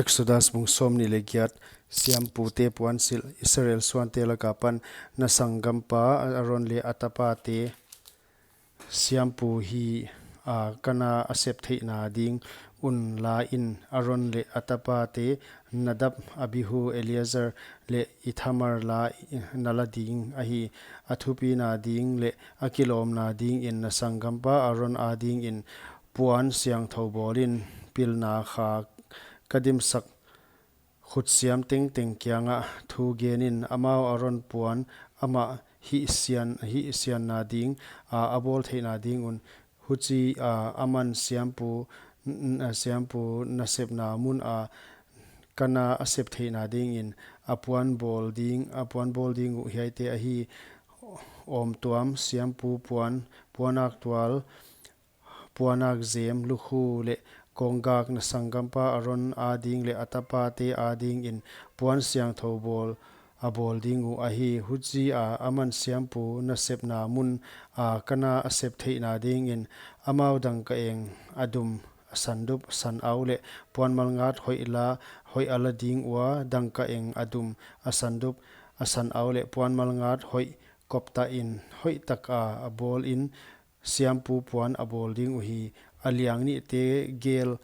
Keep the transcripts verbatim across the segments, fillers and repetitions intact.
Exodus bung sawmnih leh giat. Siampute puansilh. Israel suante laka pan na sanggampa Aron leh a tapate siampu hi a, ka na a sep theihna ding un la in. Aron leh a tapate Nadab, Abihu, Eleazar leh Ithamar la na la ding ahi. A thupina ding leh a kilawmna dingin na sanggampa Aron adingin puan siangthou bawlin, pilna kha ka dimsak khutsiam tengteng kiangah thu genin. Amau Aron puan amah hihsian, hihsianna ding a, a bawl theihna ding un. Huchi a, aman siampu, n-, n-, siampu nasepna mun a, ka na a sep theihna dingin a puan bawl ding, a puan bawl ding uh hiaite ahi: awmtuam, siampu puan, puanak tual, puanak zem, lukhu leh kawnggak. Na sanggampa Aron ading leh a tapate adingin puan siangthou bawl a bawl ding uh ahi. Huchi a, aman siampu nasepna mun a, ka na a sep theihna dingin amau dangkaeng, a dum, a sandup, a sanau leh puanmalngat hoih la, hoih a la ding ua, dangkaeng, a dum, a sandup, a sanau leh puanmalngat hoih koptahin, hoih taka a bawlin, siampu puan a bawl ding uhi. A liang nihte gel,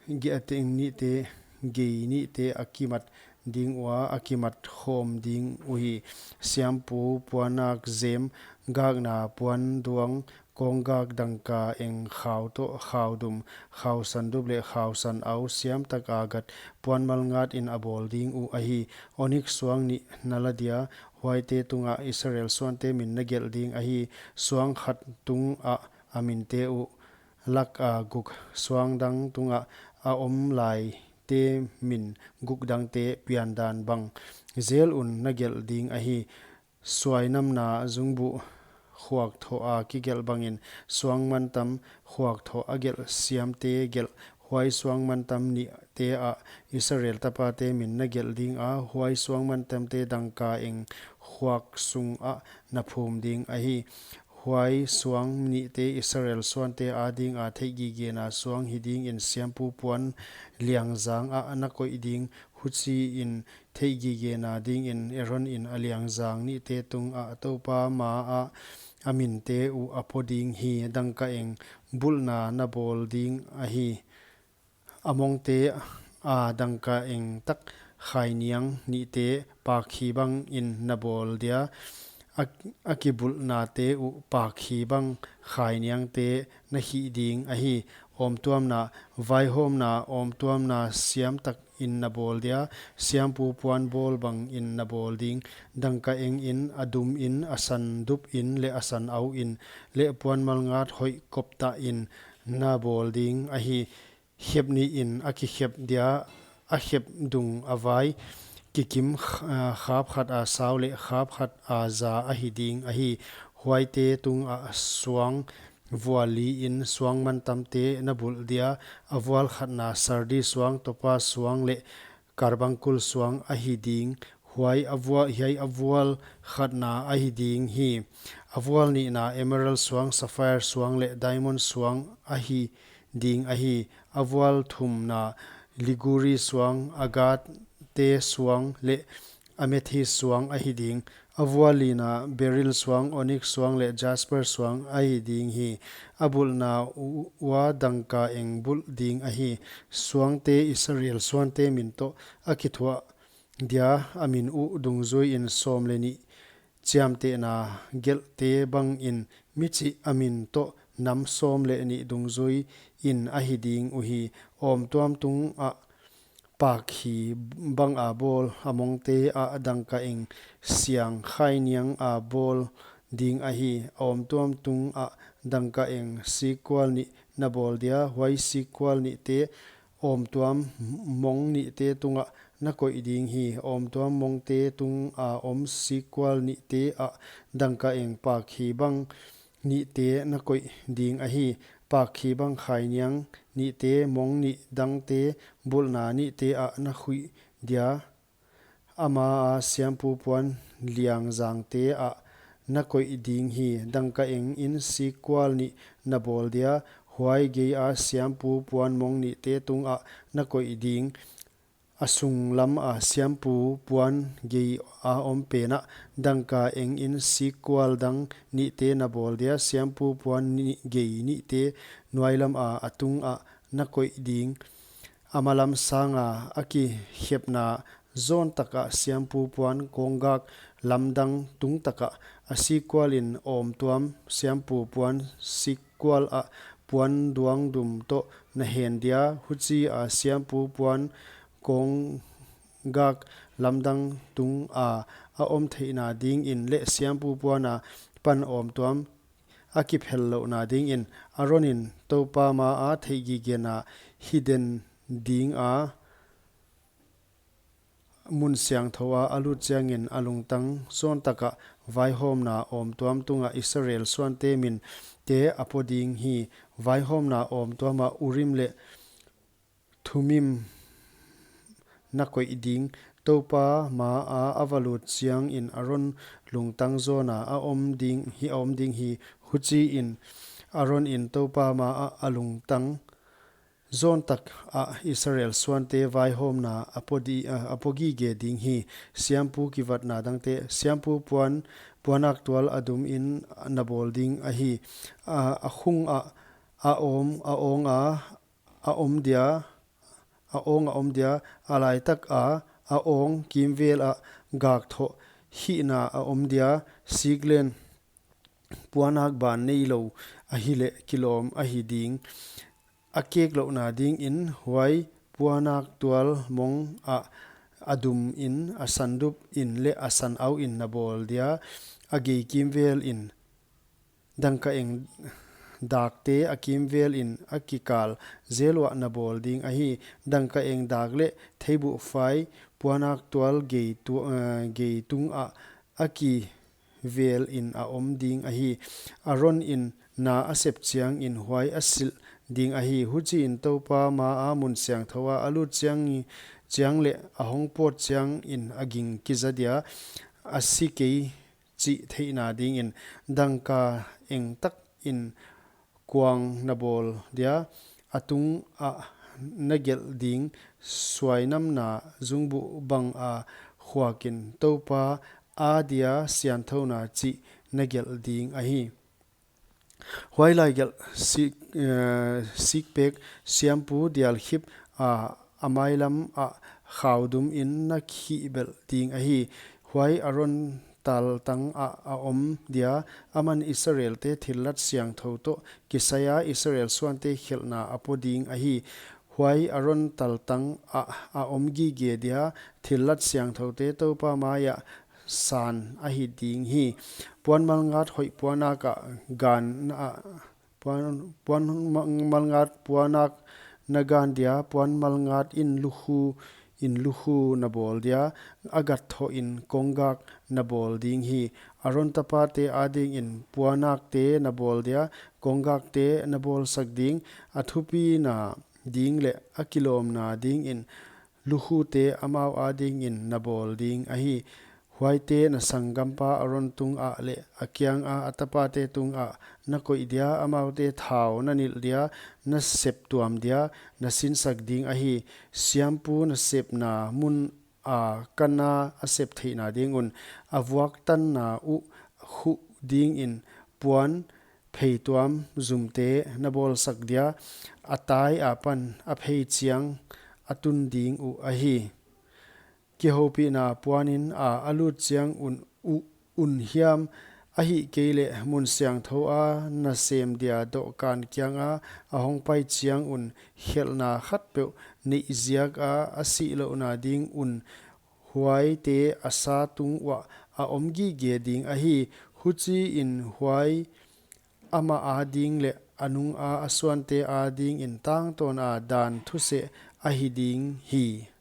ge-, a teng nihte gei nihte a kimat ding ua, a kimat khawm ding uhi. Siampu puanak zem, gakna puanduang, kawnggak, dangkaeng, khau toh, khau dum, khau sandup leh khau sanau, siam taka gat, puanmalngatin a bawl ding uh ahi. Onik suang nih na la dia, huaite tungah Israel suante min na gelh ding ahi. Suang khat tungah a minte uh laka guk, suang dang tungah a om laite min guk dangte piandan bang zel un na gelh ding ahi. Suainamna zungbuh khuak thoh a kigelh bangin suang mantam khuak thoh a gelh siamte gelh. Huai suang mantam nihte ah Israel tapate min na gelh ding a, huai suang mantamte dangkaeng khuak sungah na phum ding ahi. Huai suang nihte Israel suante adinga theihgigena suang hi dingin siampu puan liangzang ah na koih ding. Huchiin theihgigena dingin Aronin a liangzang nihte tungah Toupa maah a minte uh a pho ding hi. Dangkaeng bulhna na bawl ding ahi. A mongte a dangkaeng tak khainiang nihte pakhi bangin na bawl dia, a, a kibulhnate uh pakhi bang khainiangte na khih ding ahi. Awmtuamna, vaihawmna awmtuamna siam takin na bawl dia, siampu puan bawl bangin na bawl ding. Dangkaengin, a dumin, a sandupin leh a sanauin leh puanmalngat hoih koptahin na bawl ding ahi. Khep nihin a kikhep dia, a khep dung a vai, kikim kh-, a, khap khat a sau leh khap khat a za ahi ding ahi. Huaite tungah suang vual liin suang mantamte na bulh dia, a vual khatna sardi suang, topa suang leh karbangkul suang ahi ding. Huai a vua-, hiai a vual khatna ahi ding hi. A vual nihna emerald suang, sapphire suang leh diamond suang ahi ding ahi. A vual thumna liguri suang, agate suang leh amethyst suang ahi ding. A vual lina beryl suang, onyx suang leh jasper suang ahi ding hi. A bulhna u-, ua dangkaeng bulh ding ahi. Suangte Israel suante min toh a kithuah dia, a min uh dungzuiin sawm leh nih chiamtehna gelhte bangin michih a min toh nam sawm leh nih dungzuiin ahi ding uhi. Awmtuam tungah pakhi banga bawl, a mongte ah dangkaeng siang khainianga bawl ding ahi. Awmtuam tungah dangkaeng sikkual nih na bawl dia, huai sikkual nihte awmtuam mong nihte tungah na koih ding hi. Awmtuam mongte tunga om sikkual nihte ah dangkaeng pakhi bang nihte na koih ding ahi. Pakhi bang khainiang nihte, mong nih dangte, bulhna nihte ah na khuih dia, ama a siampu puan liangzangte ah na koih ding hi. Dangkaengin sikkual nih na bawl dia, huai gei a siampu puan mong nihte tungah na koih ding. a sunglam a siampu puan gei a om pen ah dangka eng in sikkual dang nihte na bawl dia, siampu puan nih gei nihte nuailam a a tung ah na koih ding. A malam sanga a kikhepna zawn tak ah siampu puan kawnggak lamdang tung tak ah a sikkual in awm tuam siampu puan sikkual ah puan duangdum toh na hen dia, huchi a siampu puan kawnggak lamdang tung a a om theihna ding in leh siampu puan a pan awm tuam a kiphel louhna ding in Aron in Toupa ma a theihgigena hiden ding a mun siangthou a a lut chiangin a lungtang zawn tak ah vaihawmna awm tuam tung ah Israel suante minte a paw ding hi. Vaihawmna awm tuam ah Urim leh Thumim na koih ding. Toupa ma a a va lut chiangin Aron lungtang zawn a a om ding hi, a om ding hi. Huchi in Aron in Toupa ma a a lungtang zawn tak ah Israel suante vaihawmna a paw di, a, a paw gige ding hi. Siampu kivatna dangte, siampu puan, puanak tual a dum in na bawl ding ahi. A, a khung ah a awm, a awng a, a om dia, a awng a om dia, a laitak a, a awng kimvel ah gak thoh hihna a om dia, siklen puanak ban neilou ahi leh kilawm ahi ding. A kek louhna ding in huai puanak tual mong ah a dum in a sandup in leh a sanau in na bawl dia, a gei kimvel in dangka eng dakte a kimvel in a kikal zel uah na bawl ding ahi. Dangka eng dak leh theibuhfai puanak tual gei tu-, eh, gei tung ah a kivel in a om ding ahi. Aron in na a sep chiangin huai a silh ding ahi. Huchi in Toupa ma a mun siangthou a a lut chiang, chiang leh a hong pawt chiangin a ging kiza dia, a si kei chih theihna ding in dangka eng tak in kuang na bawl dia, a tung ah na gelh ding suainamna zungbuh bang a khuak in Toupa a dia siangthouna chih na gelh ding ahi. Huai lai gelh sik, eh, sikpek siampu dialkhip a, a mailam ah khau dum in na khihbelh ding ahi. Huai Aron taltang ah a om dia, aman Israelte thillat siangthou toh kisai a Israel suante khelhna a paw ding ahi. Huai Aron taltang ah a om gige dia, thillat siangthoute Toupa mai ah san ahi ding hi. Puan malngat hoih puanak ah gan ah, puan, puan ma-, malngat puanak na gan dia, puan malngat in lukhu, in lukhu na bawl dia, a gat thoh in kawnggak na bawl ding hi. Aron tapate ading in puanakte na bawl dia, kawnggakte na bawlsak ding, a thupina ding leh a kilawmna ding in lukhute amau ading in na bawl ding ahi. Huaite na sanggampa Aron tung ah leh a kiang a a tapate tung ah na koih dia, amaute thau na nilh dia, na sep tuam dia, na sinsak ding ahi. Siampu na sepna mun a kan a a sep theihna ding un, a vuak tanna uh khuh ding in puan phei tuam zumte na bawlsak dia, a tai apan a phei chiang a tun ding uh ahi. Kihoupihna puan in a a lut chiang un uh un hiam, ahihkeileh mun siangthou a na sem dia dohkan kiang a a hong pai chiang un khelhna khatpeuh neih ziak a a sih louhna ding un huaite a sa tung uah a om gige ding ahi. Huchi in huai amah ading leh a nung a a suante ading in tangtawn a dan thuseh ahi ding hi.